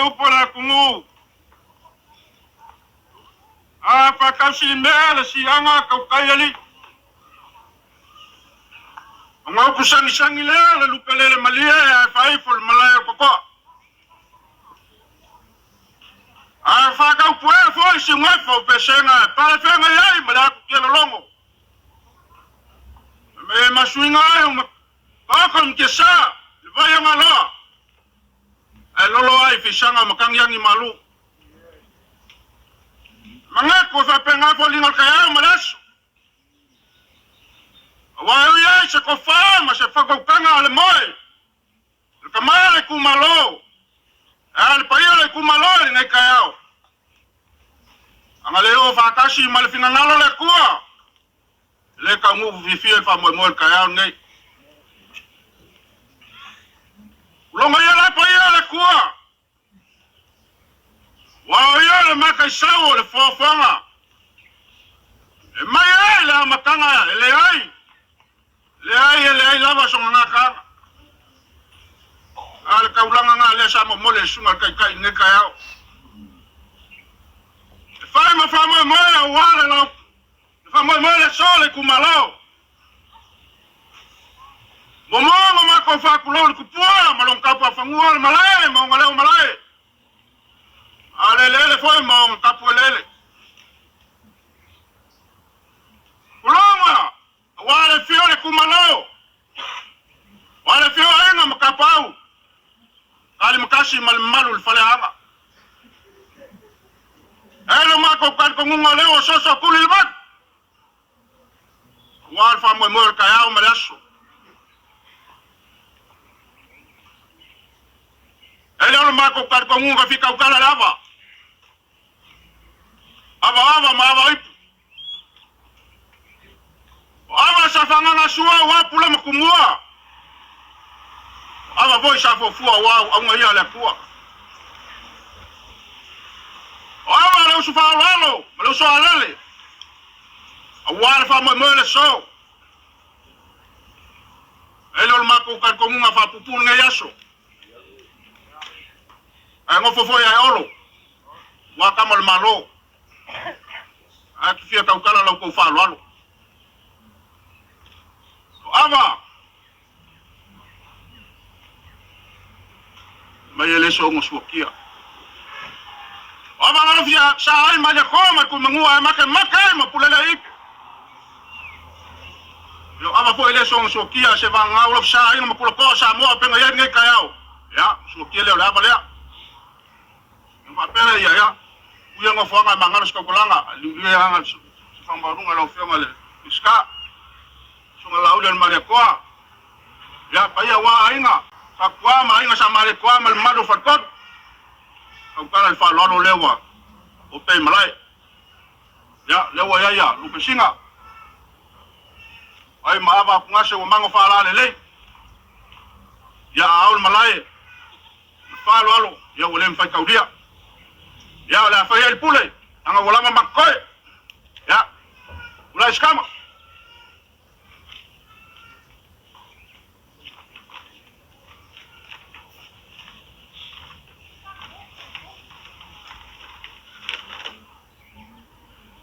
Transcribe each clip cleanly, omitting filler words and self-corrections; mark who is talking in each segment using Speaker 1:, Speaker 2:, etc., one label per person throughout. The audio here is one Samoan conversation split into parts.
Speaker 1: Upu o le atunuu. A faatausilimea le siaga tautai alii. Ona upu sagisagi lea le lupe lele malie ae faaifo le malae o Totoa. Ae faataupuea foi siugafa o pesega e palefeagai ai ma le atu tialologo. Me masuiga ai o mataoka o Matiasa le vai o Galoa. Ae lolo ai fisaga o matagiagi malu. Manatu e faapena foliga o le taeao ma le aso. Aua e ui ai se tofa ma se faatautaga a le moe, le tama le itumalo, a le paia o le itumalo i lenei taeao. Ana le oo faatasi ma le finagalo o le Atua, e le taunuu fiafia le faamoemoe o le taeao lenei. Uloga ia la paia o le Atua, ua o ia le mataisau o le foafoaga, e mai ai le amataga e leai, leai e leai lava sona gataaga. A le taulaga na lea sa momoli e le susuga i le Taitai i lenei taeao. E fai ma faamoemoe aua le lau, le faamoemoe le aso le itumalo. Muamua ona matou faatulou i le tupua ma lona tapuafanua o le malae ma ona leo malae. A le eleele foi ma ona tapu eleele. Tulonga, aua le afio o le itumalo, aua le afio o Aiga ma Tapaau, Alimatasi ma le mamalu i le faleaga. E le matou talitonuga o lea ua soso tuli le vatu, aua le faamoemoe o le taeao ma le aso. E le o le matou talitonuga fitautala le ava, ava ava ma ava ipu. O ava sa faagasua aua pule ma tumua. O ava foi sa fuafua aua auauga ia a le Atua. O ava le usu faaaloalo ma le uso alele aua le faamoemoe o le aso. E le o le matou talitonuga faapuupuu lenei aso. Ae nofo foi ae olo, ua tama o le Malo. Ae te fia tautala lau tou faaaloalo. O ava! Mai e le soonga suakia. O ava lalo fia sa ai mai le koa mai kuimangua ae make make ai ma pulele ipu. Yo ava foi le soonga suakia se vangau lo sa ai ma kula koa sa moa penga ia nei kaiao. Ya, suakia le o le ava lea. Faapea ia ia uia nofoaga e magalo se tautalaga liuliu e aga se faamaualuga lau Afioga i le Minisita Susuga Laauli o le Malietoa ia paia aua aiga Sa Tupua ma aiga Sa Malietoa ma le mamalu o Faletolu. Tautala i le faaaloalo lea ua opea i malae. Ia lea ua i ai ia Lupesina ai ma ava atugase ua mago faalalelei. Ia a ao le malae le faaaloalo ia ua le mafai taulia. Ia o le a fai ai le pule aga ua lava matoe. Ia ulai sikama.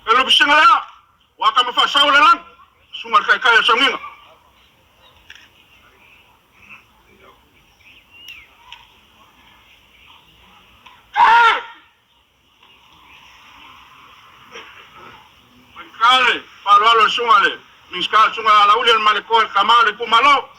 Speaker 1: E Lupesina lea ua tama faasau le lagi susuga i le Taitai o Sauniga. Faigata le faaaloalo i le susuga i le Minisita, le susuga ia Laauli o le Malietoa i le tama o le itumalo.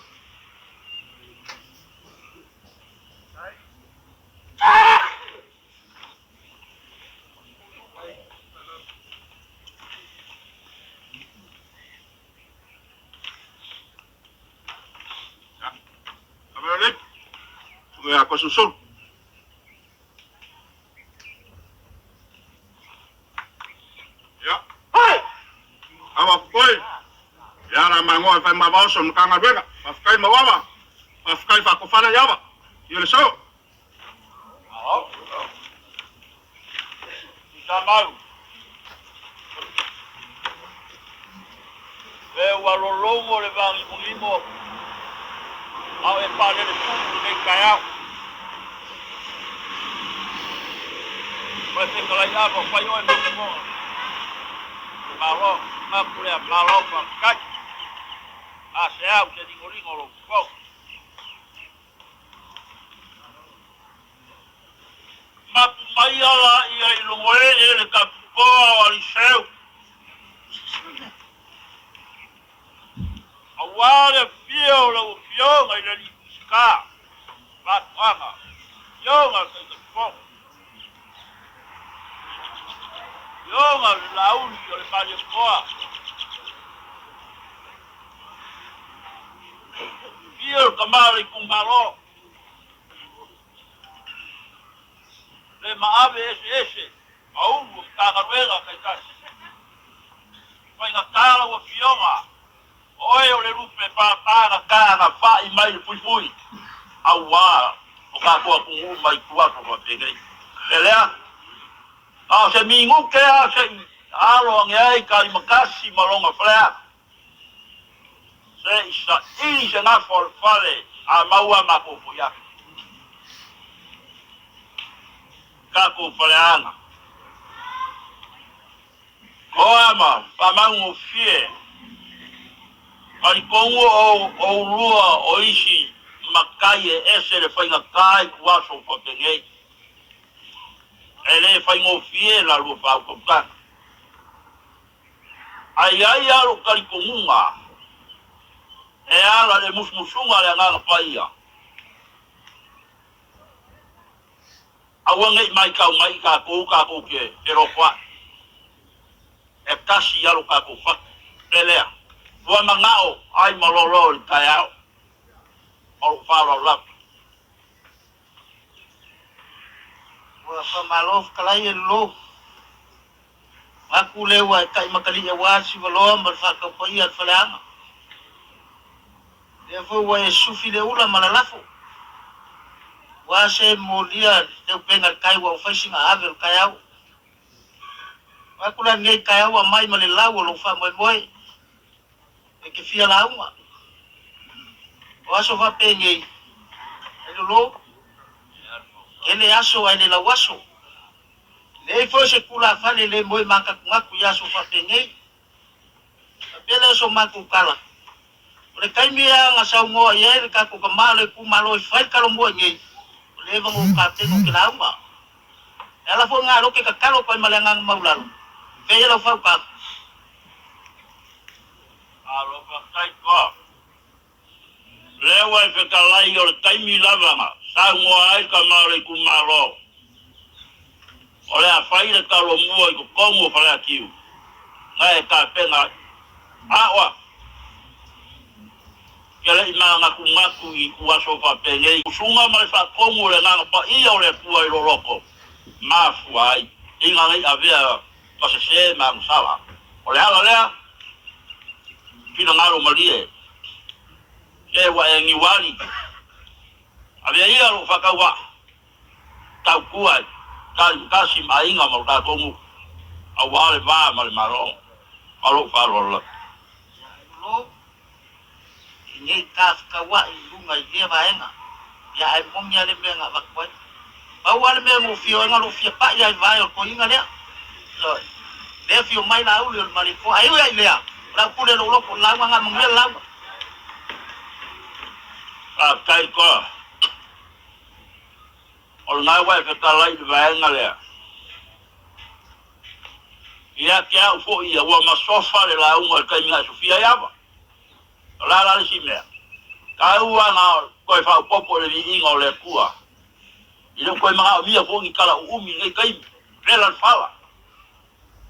Speaker 1: Ia, ave le susuga ia Toesulusulu. Ia, ava foi. Ia la mangoa e fai mavaoso o le Matagaluega. Faafetai Mauava, faafetai faatofala i ava. Ia le so.
Speaker 2: Tuisamau. E ua lolou o le vagimogimo a o e palele tumu lenei taeao. O le fetalai ava fai oe ma fofoga. Malo, mapu lea, malo faafetai. A se au se ligoligo o lou fofoga. Mapu mai ala ia i Logoee le tapupoa o Aliseu. Aua le afio o lau Afioga i le Alii Minisita, Faatoaga, Afioga i le Taitaifono, Afioga i le Laauli o le Malietoa, afio le tama o le itumalo, le maave eseese ma ulu o Matagaluega taitasi. Faigata lau Afioga, o oe o le lupe pāpāgata na fa'i mai le fuifui, auā o tatou atunuu mai tua atu faapenei. E lea, na o se minute lava se i alo ane ai Kalimatasi ma lona faleaga, se i saili se gafa o le fale a maua a matou foi atu. Tatou faleaga. Toa ma faamaugofie, talitonu o oulua o isi matai e ese le faigata i tuaso faapenei. E le faigofie la lua faautautaga. Ae i ai lava lou talitonuga e ala i le musumusuga a le Agaga Paia. Aua ne i matau mai i tatou tatou te felotoa'i, e tasi lava lo tatou fatu. Pe lea, ua mana'o ai ma lolo i le taeao. Ma lou faaaloalo lava.
Speaker 3: Ua faamalo fetalai e lolo. Manatu lea ua e tai matalii aua le sivaloa ma le faataupaia a le faleaga. Lea foi ua e sufi le ula ma lalafo. Ua se molia le upega i le tai ua ufai sina ave o le taeao. Manatu la lenei taeao ua aumai ma le lau o lou faamoemoe e te fia lauga. O aso faapenei, e lolo, tele aso ae le lauaso. Leai foi se tulafale le moe matatunatu i aso faapenei. Faapea lea o so matou tala, o le taimi lava na saunoa i ai le tatou tama o le itumalo e fai le talomua i nei, ua leva ona ou tapena ou te lauga. E ala foi lena lote tatalo atu ai ma le agaga maulalo, fei e lau fautaga.
Speaker 2: Malo faafetai toa. Lea ua e fetalai o le taimi lava na saunoa ai tama o le itumalo, o le a fai le talomua i totonu o Faleatiu, na e tapena ai. Aoa, ke le i manatunatu i ituaso faapenei, usuga ma le faatonu o le Agaga Paia o le Atua i lo loko, mafua ai ina nei avea ma sesē ma agasala. O le ala lea, finagalo malie, se ua e niuali, avea ia lou faatauvaa, tautua i talimatasi ma aiga ma lo tatou nuu, aua le va ma le Malo. Ma lou faaaloalo lava.
Speaker 3: Ia Malo i nei tafekaua'i i luga i lea vaega, ia ae moni lava le mea na avatu ai. Pau lava le mea na ou fia o ai na lou fia pa'i lava i vae o le toeaina lea. Ioe. Lea afio mai Laauli o le Malietoa, ae ui lava i lea, o le a ou pule i lou loto, o le lauga na manuia le lauga.
Speaker 2: Faafetai toa. O lena ua e fetalai i le vaega lea. Ia te au foi ia, ua masofa le lauga i le taimi na e sofia ai ava. O le a la le isi mea? Taua na toe faaopoopo i le viiga o le Atua. E le o toe manaomia foi ni tala uumi i lenei taimi. Vela le fala.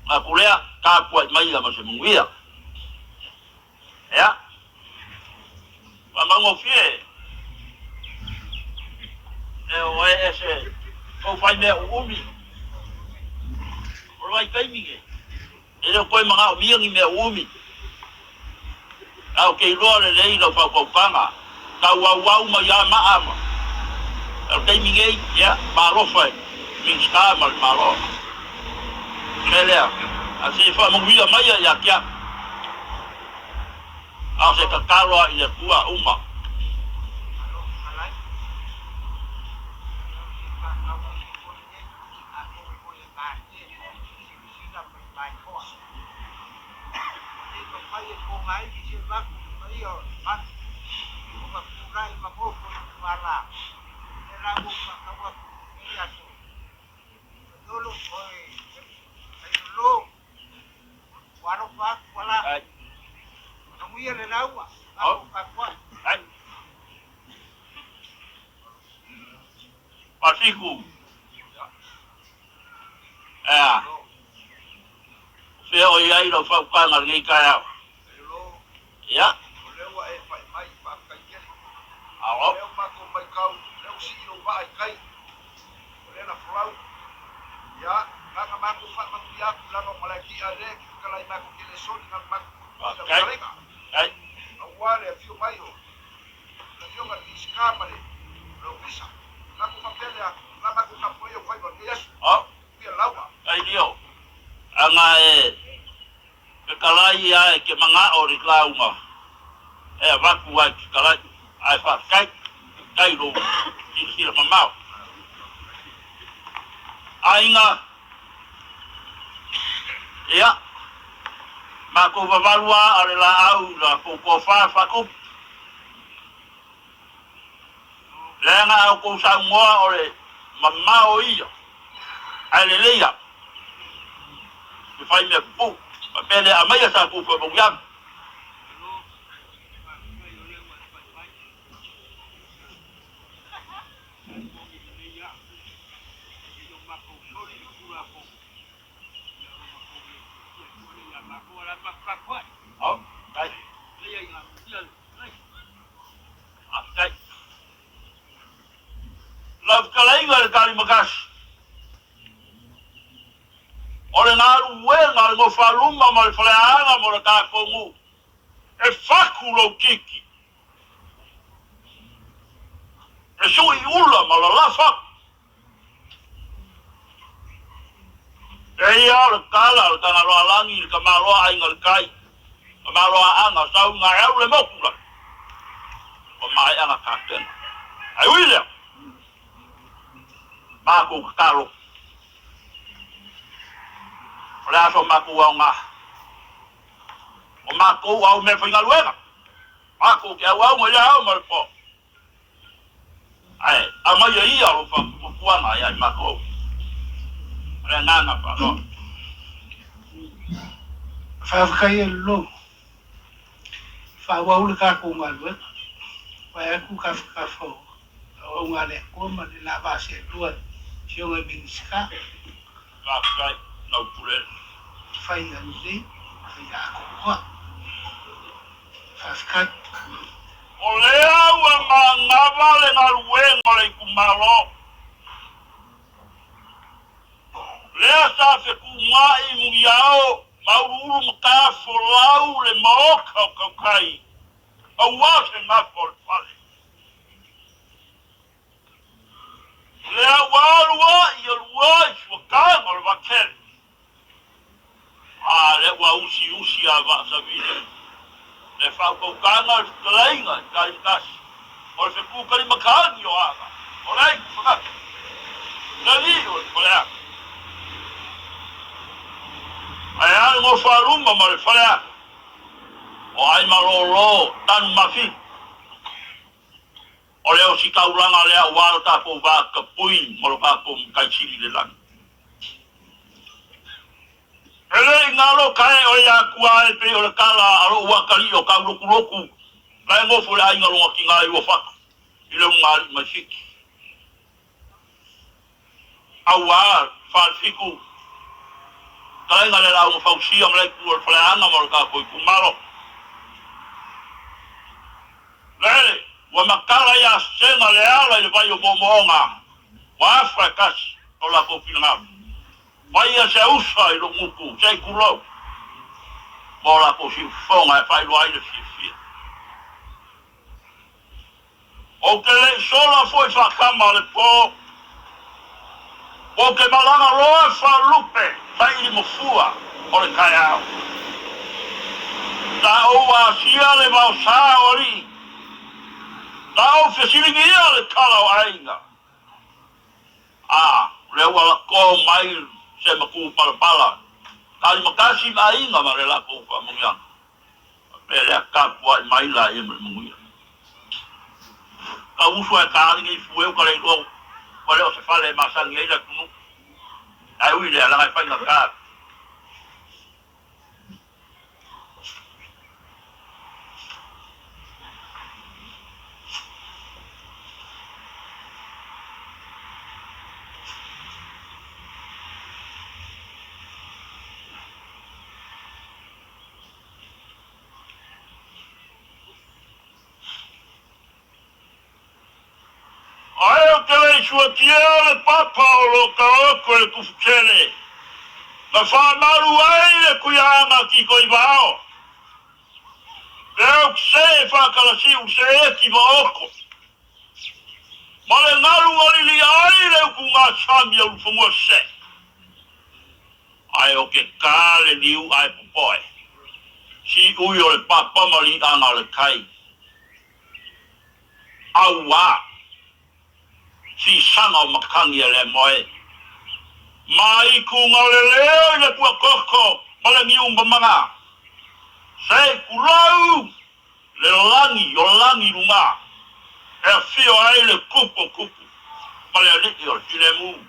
Speaker 2: Manatu lea, tapuai maia ma se manuia. Ea, faamaugofie e o e ese tou fai mea uumi. O le vaitaimi nei, e le o toe manaomia ni mea uumi. A ou te iloa lelei lau faautautaga, tau auau mai lava maa ma o le taimi nei, ia, maalofa i Minisita ma le Malo. O le mea lea, a se i faamanuia mai ia te au, a o se tatalo lava i le Atua uma.
Speaker 3: Malo fetalai, ia o se faatau ese foi lenei, atonu foi e.
Speaker 2: Ai. Oh. Ai. Pasiku. Ea. Fea o i ai lau faukaga lenei taeao. Ia. Alo. Ai. Ai. Oh. Ai lio. Anga e fetalai ia e ke manga'o le lauga e avatu ai fetalai ae faafetai tai lou silasila mamao. Aiga, ia, matou vavalu a a le laau i latou toafa faatupu. Leaga a outou saunoa o le mamao ia, ae lelei lava se fai mea pupuu, faapea lea aumaia sa tou faamanuiaga. Faafetai. Lau fetalaiga i le Talimakasi, o le galuega a le Nofaluma ma le Faleaana mo le tatou nuu, e fatu lou titi, e sui ula ma lalafa. Eia o le tala a le Tagaloalagi i le Tamaloa Aiga i le Tai, Tamaloa Aana, Sauga e alu le motu la, ua maea na tapena. Ae ui lea, matou tatalo, o le a so matou aoga, o matou au meafaigaluega, matou te auau i le ao ma le po. Ae aumaia ia lou faatuatuaga ia i matou. O le agaga faaaloalo.
Speaker 4: Faafetai e Lolo. Faaauau le tatou galuega. Vae atu tafatafa o auauna a le Atua ma le la vaa seelua i Afioga i Minisita.
Speaker 2: Faafetai lau Pule.
Speaker 4: Fai lelei, fai atoatoa. Faafetai.
Speaker 2: O lea ua manava le galuega o le itumalo. Lea sa fetuunai Muniao ma Uluulu Matafolau le maota o Tautai aua se gafa o le fale. Lea ua alu ai alu ai suataga o le vaatele. A lea ua usiusi a Vaasavile le faautautaga o le fetalaiga i Talimatasi, o le fetukalimatagi o Aga, o le aitu fagata, le alii o le faleaga. Ae a le nofo a luma ma le faleaga, o ai malōlō tanu mafili. O le ositaulaga lea aua lo tatou va tapui ma lo tatou Matai Sili i le lagi. E le i galo kae o ia atua e pei o le tala a lou atalii o taulotulotu la e nofo i le aiga lona tina i Uafato i le ulugalii mai Fiti. Aua Falefitu, talaiga le lauga fausia ma le itu o le faleaana ma lo tatou itumalo. Lele, ua matala ia Sena le ala i le vai o moomooga, ua afa e tasi o latou finagalo. Faia se usa i lou gutu, se i tulou, mo latou siufofoga e faailoa ai le fiafia. Ou te le i sola foi faatama le po, ou te malaga loa faalupe saili mafua o le taeao. Sa ou asia le vaosa o alii, sa ou fesiligia le tala o aiga. A, o lea ua lako mai Se maku palapala. Talimakasi ma aiga ma le latou faamanuiaga. Faapea lea tapuai mai laia ma le manuia. Tau usu ae ta ali nei fueu ka le iloa ua le o se fale e masani ai le atunuu. Ae ui lea, leaga e faigata. Ae ou te le i suatia le papa o lo taoko e le tufutele, na faamalu ai le tuiaaga titoivao. Pe ou te se e faatalasiu se eti ma oko, ma le galu alili ai le utugasami a ulufanua se. Ae o ke kā le niu ae popoe, siui o le papa ma liaga o le kai. Auā! Sisaga o matagi e le moe. Ma ikuga o le leo i le puakoko ma le niu mamaga. Se tulou le lagi o lagi luga e afio ai le kupu o kupu ma le alii o le filemu.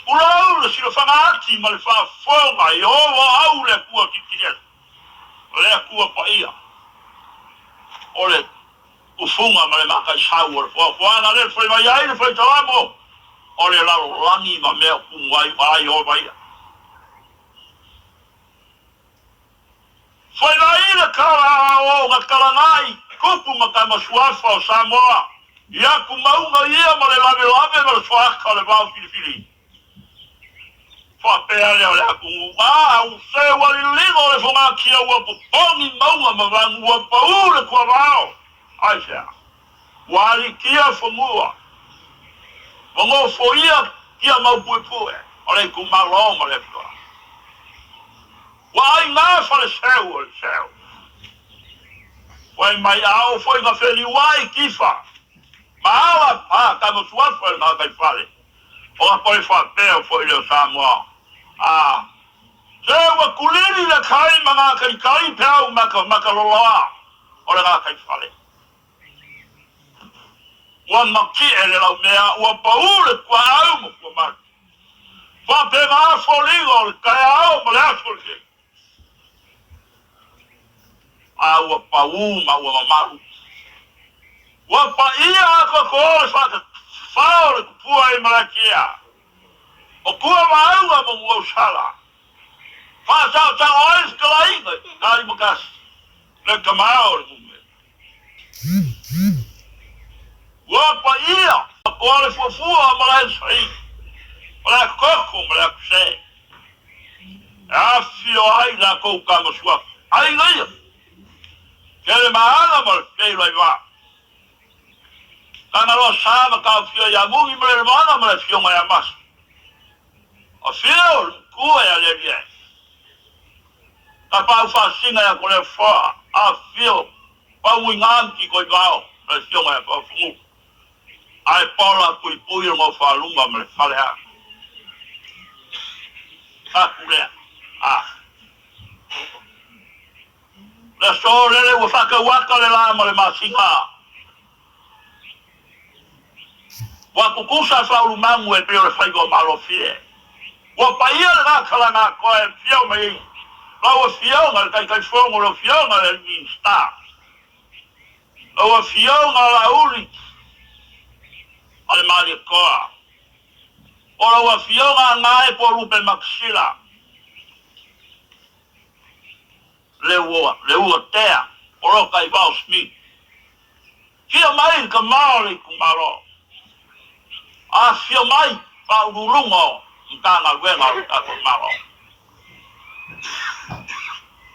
Speaker 2: Tulou le silafaga ati ma le faafofoga i ova au le Atua tilotilo, le Atua paia o le Tufuga ma le mataisau o le foafoaga lea e fai mai ai le faitalamo o le lalolagi ma mea o tumu ai ua ai ova ia. Fai mai le tala o na talagai tupu ma tama suafa o Samoa i aku mauga ia ma le lavelave ma le soaka o le vao filifili. Faapea lea o le atunuu a u seu aliliga o le fogatia ua popogi mauga ma vagu ua pau le tuavao. Aisea? Ua alitia fanua, ua nofoia kia mau puepue o le itumalo ma le afioaga. Ua aiga faleseu o le seu. Fai mai ao foi na feliuai tifa ma ala pa tama suafa i le gataifale. O na toe faapea foi lea o Samoa, a se ua kulili le kai ma gakaikai peau ma makaloloa o le gataifale. Ua matie le laumea, ua pau le tuaau ma tuamalu. Faapena foliga o le taeao ma le aso lenei. A ua pau ma ua mamalu. Ua paia atoatoa le faatafao o le tupua i Malaetia. O tua maauga ma Nuuausala. Faasaosao ai le fetalaiga i Talimakasi, le tama o le numera. Ua paia atoa le fuafua a Malaesaili, ma le atoto ma le atosē. E afifio ai latou tama suafa, aiga ia, Tele maaga ma le feiloai vaa. Tagaloa sa ma taofia ia Muli ma Lelemaga ma le afioga ia Masa. Afio le matua ia Lelie. Tapaau faasina ia Toleafoa, afifio Pauiga ma Tikoivao ma le afioga ia Faafunu. Ae pola puipui le Gaufaluma ma le Faleaa. Tapu lea. A. Le aso lele ua faatauata le la ma le masina. Ua tutusa faaulumagu e pei o le faiva o Malofie. Ua paia le gakalaga atoa e afio mai ai lau Afioga i le Taitaifono, lau Afioga i le Minisita, lau Afioga Laauli ma le Malietoa, o lau Afioga Agae po o Lupe Makasila. Le ua, le ua tea, poloka i vao Smith. Fia mai le tama o le itumalo. Afifio mai faauluuluga o Matagaluega o le tatou Malo.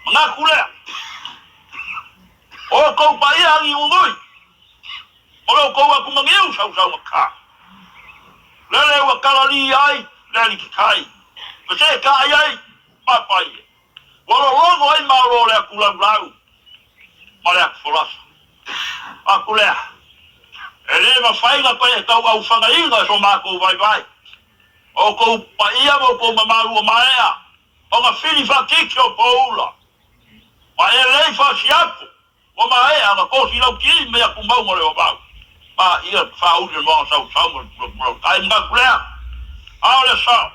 Speaker 2: Manatu lea, o outou paia agiugui, o lo outou atumaniu sausaugata. Lele ua talalī ai le alititai, fesetai ai papa ia. Ua lologo ai malo o le atu laulau ma le atu folasa. Atu lea, e le mafai na toe tauaufagaina e so matou vaivai. Outou paia ma outou mamalu ua maea ona fili faatiti o poula, ma e lei faasiapo ua maea ona tosi lauti mai atumauga o le vavau. Ma ia faauli le moana sausau ma le pulapula tai manatu lea. A o le sao,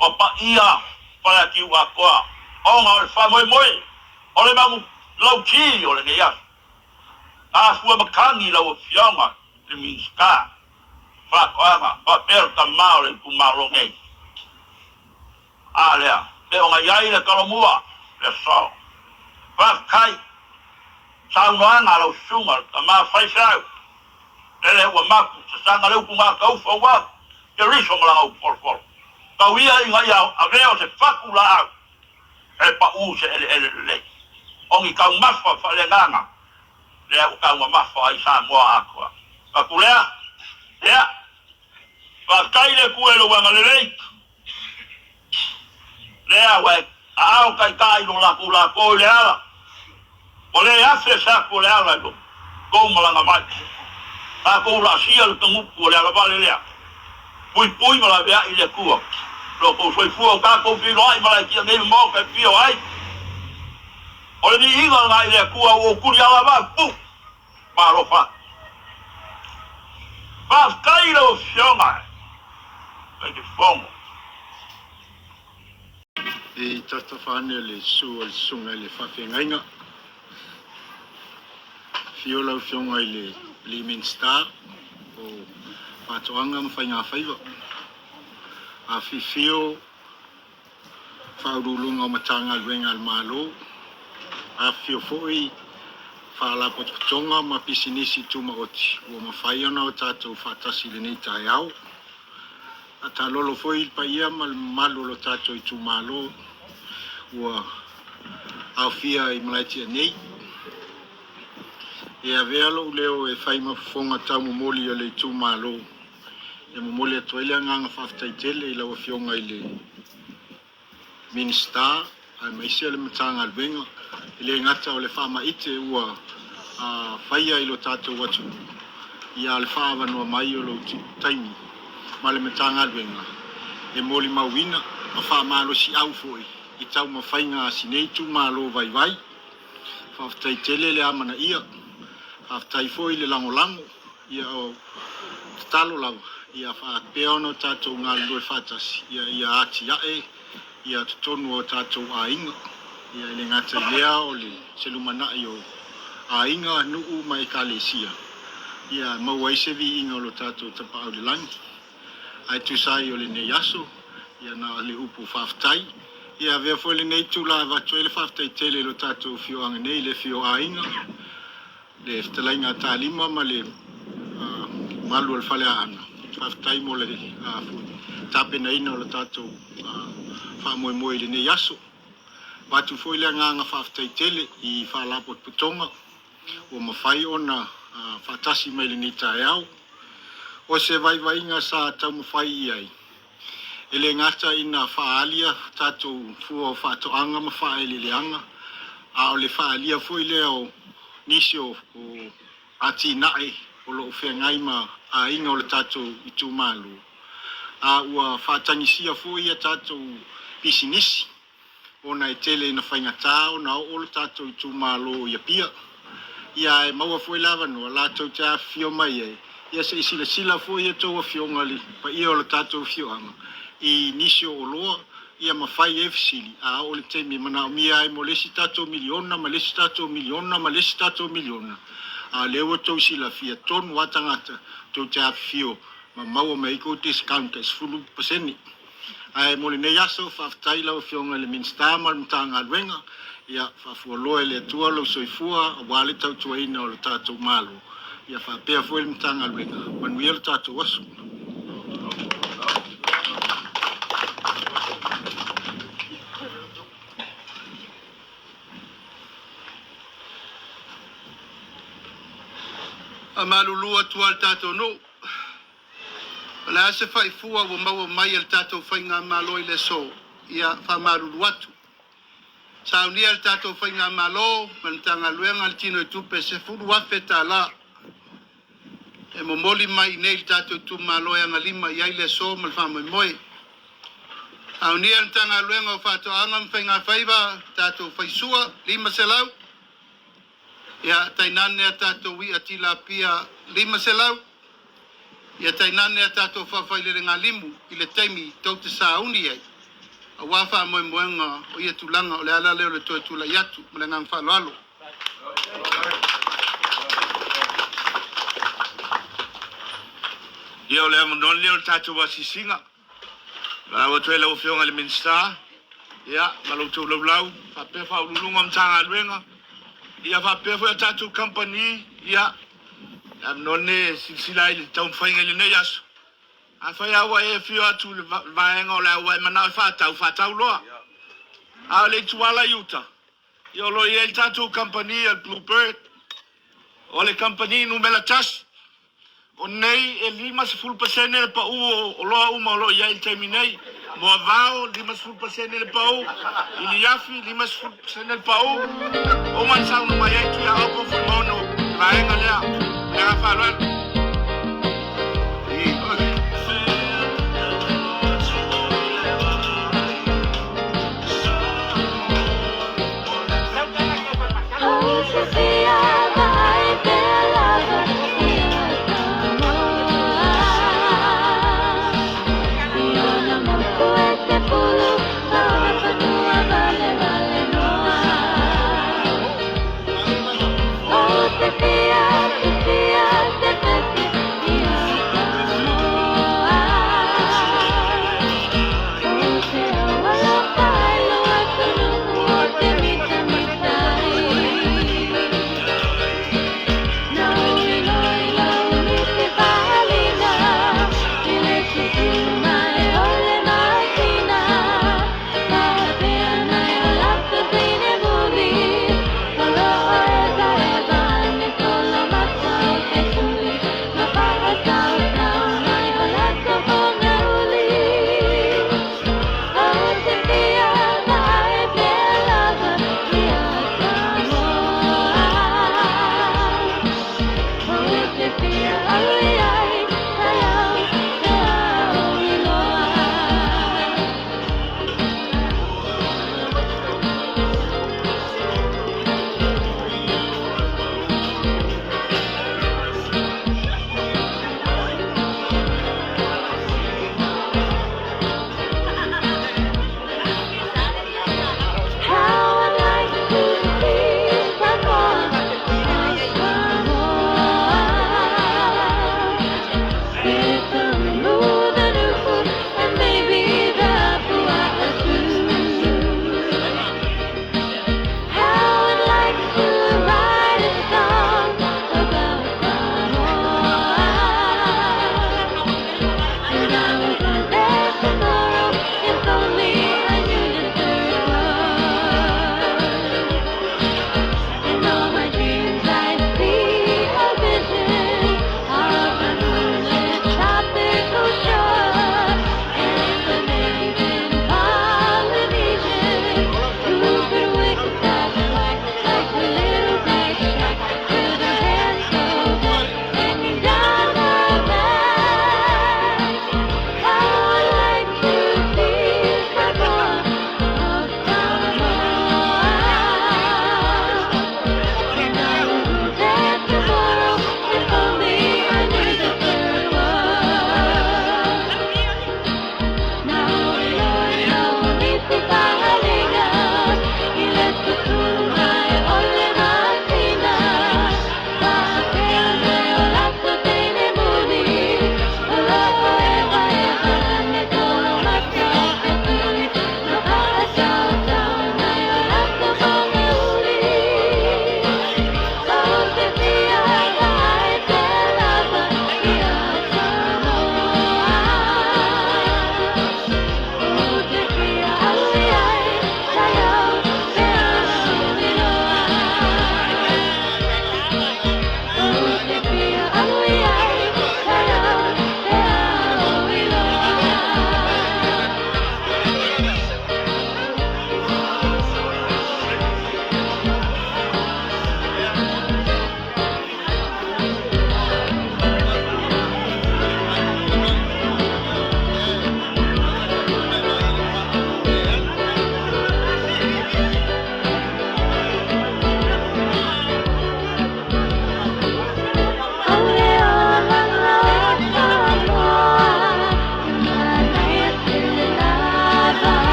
Speaker 2: ua paia Faleatiu atoa ona o le faamoemoe o le magu lauti o lenei aso. Afua matagi lau Afioga i le Minisita o Faatoaga faapea le tama o le itumalo nei. A lea, pe ona i ai le Talomua le aso. Faafetai saunoaga a lau susuga le tama faifeau, lele ua mapu sasaga le upu mataufa ua Keriso ma lana upu folofolo. Tau ia ina ia avea o se fatu laau e paʻū se eleele lelei. O ni taumafa faaleagaga lea ua taumamafa ai Samoa atoa. Atu lea, ia, faafetai i le Atua i lou agalelei, lea ua e aao taitai lo latou latou i le ala, ua le afe se atu o le ala i lo tou malaga mai. Tatou laasia le tagupu o le alavale lea, puipui ma laveai le Atua lo tou soifua o tatou feiloai malaetia nei ma maota e pio ai. O le viiga lena i le Atua ua ou tuli ala va pu ma alofa atu. Faafetai i lau Afioga e te fono.
Speaker 5: I tatafa ane le susu a le Susuga i le Faafeagaiga. Afio lau Afioga i le Alii Minisita o Faatoaga ma Faigafaiva. Afifio Faauluuluga o Matagaluega a le Malo, afifio foi Faalapotopotoga ma Pisinisi Tumaoti ua mafai ona o tatou faatasi i lenei taeao. Faataalolo foi i le paia ma le mamalu o lo tatou itumalo ua aofia i Malaetia nei. E avea lou leo e fai ma fofoga taumomoli o le itumalo E momoli atu ai le agaga faafetai tele i lau Afioga i le Minisita aemaise le Matagaluega, e le gata o le faamaite ua faia i lo tatou atunuu, ia a o le faaavanoa mai o lou taimi ma le Matagaluega e molimauina ma faamalosiau foi i taumafaiga a si nei itumalo vaivai. Faafetai tele le amanaia, faafetai foi le lagolago. Ia o tatalo lava ia faapea ona tatou galulue faatasi ia ia atiae ia totonu o tatou aiga. Ia e le gata i lea o le se lumanai o aiga, nuu ma ekalesia ia maua ai se viiga o lo tatou Tapaau i le Lagi. Ae tusa ai o lenei aso, ia na o le upu faafetai. Ia avea foi lenei itula e avatu ai le faafetai tele i lo tatou afioaga nei, le afio o aiga, le fetalaiga a Talima ma le mamalu o le Faleaana. Faafetai mo le tapenaina o le tatou faamoemoe i lenei aso. Avatu foi le agaga faafetai tele i Faalapotopotoga ua mafai ona faatasi mai lenei taeao. O se vaivaiga sa taumafai i ai, e le gata ina faaali a tatou fua o faatoaga ma faaeleeleaga, a o le faaalia foi lea o nisi o atinae o lo o feagai ma aiga o le tatou itumalo, a ua faatagisia foi a tatou pisinisi ona e tele ina faigata ona oo le tatou itumalo i Apia. Ia ae maua foi le avanoa latou te afifio mai ai, ia se i silasila foi a outou afioga i le paia o le tatou afioaga i nisi o oloa ia ma fai ai fesili, a oo i le taimi e manaomia ai mo le isi tatou miliona ma le isi tatou miliona ma le isi tatou miliona, a o lea ua outou silafia tonu lava tagata tou te afifio ma maua mai ai kou discount tai 10%. Ae mo lenei aso, faafetai i lau Afioga i le Minisita ma le Matagaluega, ia faafualoa e le Atua lou soifua aua le tautuaina o le tatou Malo, ia faapea foi le Matagaluega. Manuia le tatou aso.
Speaker 6: Faamalulu atu lava le tatou nuu. O le a se faifua ua maua mai e le tatou Faigamalo i le aso? Ia faamalulu atu. Saunia e le tatou Faigamalo ma le Matagaluega le tino i tupe $10,000. e momoli mai i inei i le tatou itumalo e agalima i ai le aso ma le faamoemoe. Aunia le Matagaluega o Faatoaga ma Faigafaiva, tatou faisua, 500, ia tainane a tatou i'a tilapia 500, ia tainane a tatou faafailelegalimu i le taimi tou te sauni ai, aua faamoemoega o ia tulaga. O le ala lea o le toe tulai atu ma le agaga faaaloalo.
Speaker 1: Ia o le avanoa lenei o le tatou asiasiga. Valaau atu ai lau Afioga i le Minisita, ia, ma lo outou laulau, faapea Faauluuluga o Matagaluega, ia faapea foi a tatou kamupani, ia, le avanoa lenei e silasila ai i le taumafaiga i lenei aso. Afai lava ua e afio atu i le vaega o le a ua e manao e faatau, faatau loa. A o le ituala i uta, ia o lo o i ai le tatou kamupani a le Blue Bird, o le kamupani numera tasi. O nei e 50% le pau o oloa uma o lo o i ai i le taimi nei. Moavao, 50% le pau. Iliafi, 50% le pau. Ua uma ona saunoa mai ai Tuiaopo Fuimaono i le vaega lea. Ma le agaga faaaloalo.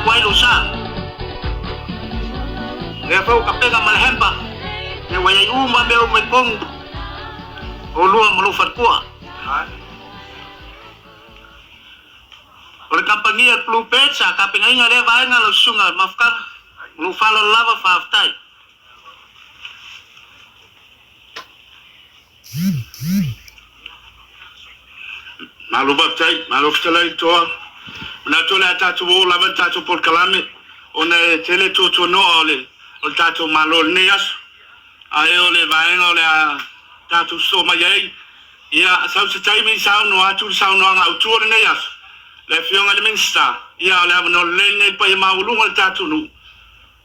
Speaker 3: atu ai lou sa. Lea foi ua tapena ma le hempa, ia ua i ai uma mea uma i totonu o oulua ma lou faletua. O le kamupani a le Blue Bird sa tapenaina lea vaega lau susuga Mafutala, ma lou faaaloalo lava, faafetai.
Speaker 1: Malo faafetai, malo fetalai le toa. Manatu o le a tatou oo lava i le tatou polokalame ona e tele tuatuanoa o le o le tatou Malo i lenei aso. Ae o le vaega o le a tatou sosoo mai ai, ia sau se taimi saunoa atu le saunoaga autu o lenei aso, le Afioga i le Minisita, ia o le avanoa lelei lenei i le paia maualuga o le tatou nuu,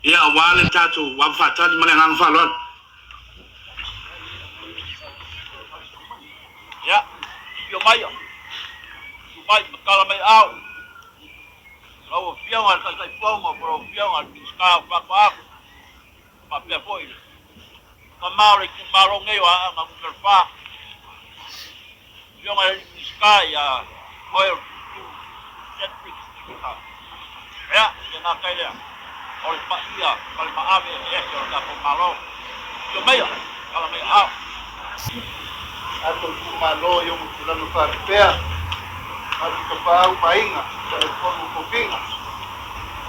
Speaker 1: ia aua le tatou avafaatali ma le agaga faaaloalo.
Speaker 2: Ia, afio mai, susu mai ma tala mai aao lau Afioga i le Taitaifono po o lau Afioga i le Minisita o Faatoaga, faapea foi le tama o le itumalo nei o Aana Nu.4, Afioga i le Minisita ia oe o le Tutu Cedric Smith. Ia, le gata i lea, o le paia ma le maave eseese o le tatou Malo. Afio maia, tala mai aao.
Speaker 6: Tatou itumalo i ona tulaga faapea, Matu Tapaau ma Aiga, Taitaifono o Tofiga,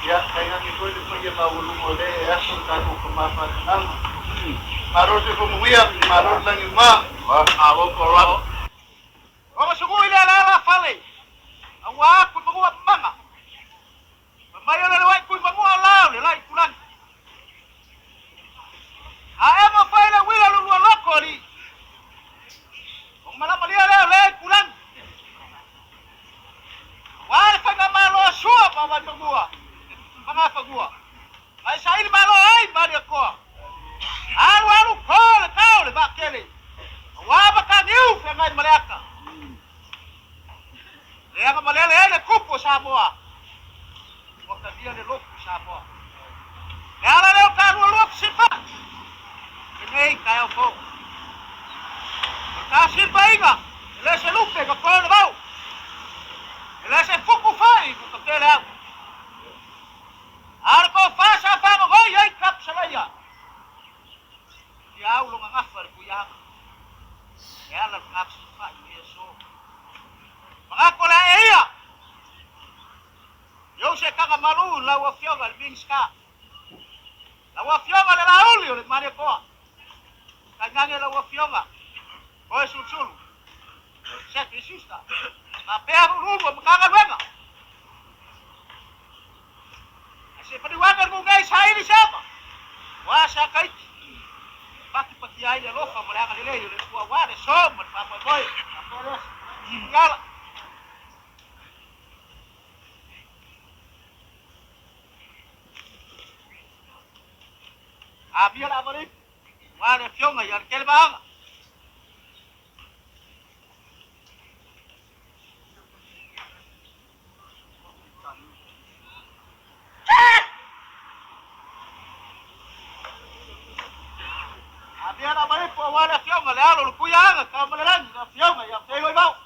Speaker 6: ia, tainane foi le paia maualuga o lea e aso le tatou tama faatanaga. Malo le soifua manuia, malo le lagi uma.
Speaker 2: Malo tolalo.
Speaker 3: Ua sugui le alaala fale, aua kui mangua manga. Mai o le wai kui mangua lao le lai kulani. A e mo fai le wila lulua loko li. O malamalia leo le kulani. Wa le whainga malo a sua ma wai mangua. Manga fagua. Mai saili malo ai mali akoa. Alu alu ko le tau le vakele. Wa baka niu whangai maleaka. Le anga malele ele kupu o Samoa. Ua kavia le lofu Samoa. Le ala leo ka lua lua kusipa. Lenei ka eo fou. O ka sipa inga. E le se lupe ka koe le vau. E le se fuku fai ka ka au. Ara ko fasa whanga goi ai kap salaia. Ti au longa ngafa le kuianga. E ala le kap sipa i e so. Mangako la e ia. Yo se kanga malu lau afioga le Minista. Lau afioga le lauli o le Manekoa. Kaingange lau afioga. Oe sulusulu. Sete sista. Ma pea ruru o makanga luenga. Se paniwanga ngungai saili sama. Wa sa kaiti. Paki paki ai le alofa mo le agalelei o le Atua aua le so ma le faamoemoe. Faapea lea. Amia le avalipu aua le afioga ia Lekelemaaga. Amia le avalipu aua le afioga le alo o le Puiaaga Taomalelagi le afioga ia Feiloi Vao.